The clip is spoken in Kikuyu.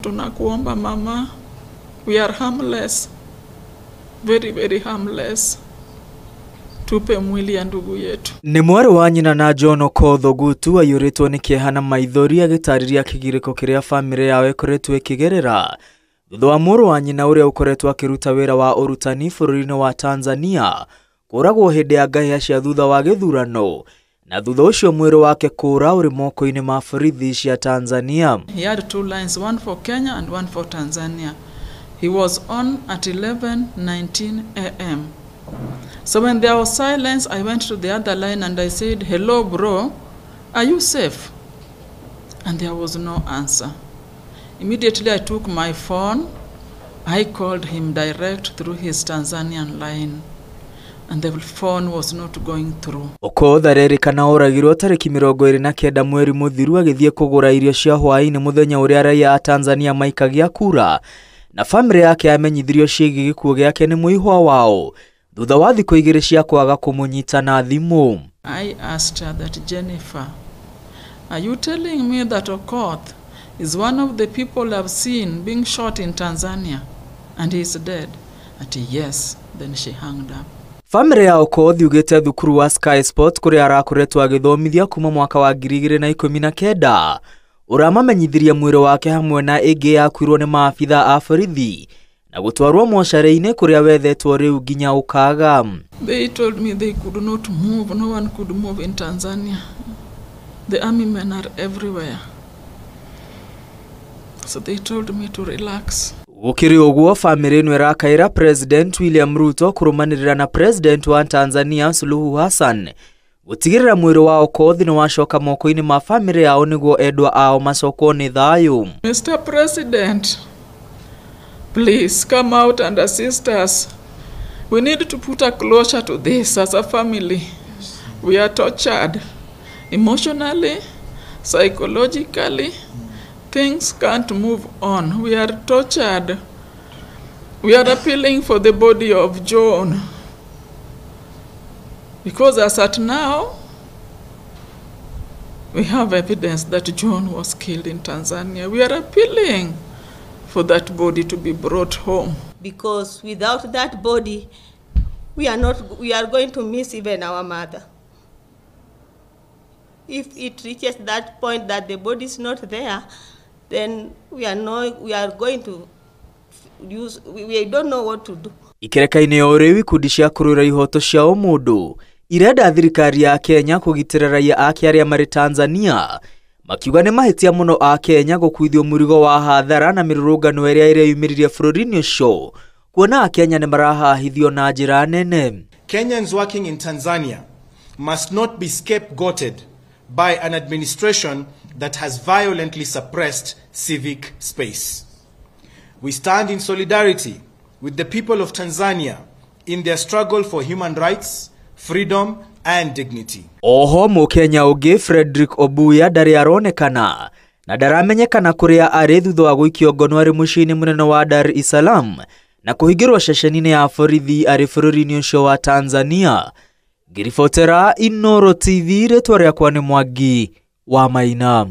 Tunakuomba mama, we are harmless, very very harmless. Tupe mwili ya ndugu yetu. Nĩ mwarĩ wa nyina na John Okoth Ogutu aiyũrĩtwo nĩ kĩeha na maithori agĩtarĩria kĩgirĩko kĩrĩa bamĩrĩ yao ĩkoretwo ĩkĩgerera thutha wa mũrũ wa nyina ũrĩa ũkoretwo akĩruta wĩra wa ũrutani bũrũri-inĩ wa Tanzania kũragwo hĩndĩ ya ngahĩha cia thutha wa gĩthurano na thutha ũcio mwĩrĩ wake kũra ũrĩ moko-inĩ ma borithi cia Tanzania. He had two lines, one for Kenya and one for Tanzania. He was on at 11:19 a.m. So when there was silence, I went to the other line and I said, hello bro, are you safe? And there was no answer. Immediately I took my phone, I called him direct through his Tanzanian line, and the phone was not going through. Okoth arerĩkana oragirwo tarĩki 29 mweri mũthiru agĩthiĩ kũgũra irio cia hwaĩ-inĩ mũthenya ũrĩa raia a Tanzania maikagia kura na bamĩrĩ yake yamenyithirio ciĩgiĩ gĩkuũ gĩake nĩ mũihwa wao thutha wa thikũ igĩrĩ cia kwaga kũmũnyita na thimũ. I asked her that, Jennifer, are you telling me that Okoth is one of the people I've seen being shot in Tanzania and he's dead? At yes, then she hung up. Bamĩrĩ ya Okoth yugĩte thukuru wa Sky Sport kũrĩa arakoretwo agĩthomithia kuma mwaka wa 2019 ũramamenyithirie mwĩrĩ wake hamwe na ĩngĩ yakuirwo nĩ maabitha a borithi na gũtwarwo mocarĩ-inĩ kũrĩa wethetwo rĩu nginya ũkaga. They told me they could not move, no one could move in Tanzania. The army men are everywhere. So they told me to relax. Gũkĩrĩ ũguo bamĩrĩ ĩno ĩrakaĩra President William Ruto kũrũmanĩrĩra na President wa Tanzania Suluhu Hassan gũtigĩrĩra mwĩrĩ wa Okoth nĩ wacoka moko-inĩ ma bamĩrĩ yao nĩguo endwa ao macokwo nĩ thayũ. Mr. President, please come out and assist us. We need to put a closure to this as a family. We are tortured emotionally, psychologically. Things can't move on. We are tortured. We are appealing for the body of John. Because as at now, we have evidence that John was killed in Tanzania. We are appealing for that body to be brought home. Because without that body, we are going to miss even our mother. If it reaches that point that the body is not there, then we are going to use, we don't know what to do. Ikereka-inĩ o rĩu ikundi cia kũrũĩra ihoto cia ũmũndũ irenda thirikari ya Kenya kũgitĩra raia ake arĩa marĩ Tanzania makiuga nĩ mahĩtia mũno a Kenya gũkuithio mũrigo wa hathara na mĩrũrũngano ĩrĩa ĩreyumĩririe bũrũri-inĩ ũcio kuona Akenya nĩ marahahithio na njĩra nene. Kenyans working in Tanzania must not be scapegoated by an administration that has violently suppressed civic space. We stand in solidarity with the people of Tanzania in their struggle for human rights, freedom and dignity. Oho Mũkenya ũngĩ Frederick Obuya ndarĩ aronekana na ndaramenyekana kũrĩa arĩ thutha wa gũikio ngono arĩ mũciĩ-inĩ mũnene wa Dar es Salaam na kũhingĩrwo ceceni-inĩ ya borithi arĩ bũrũri-inĩ ũcio wa Tanzania. Ngĩribotera Inooro TV, rĩtwa rĩakwa nĩ Mwangi wa Maina.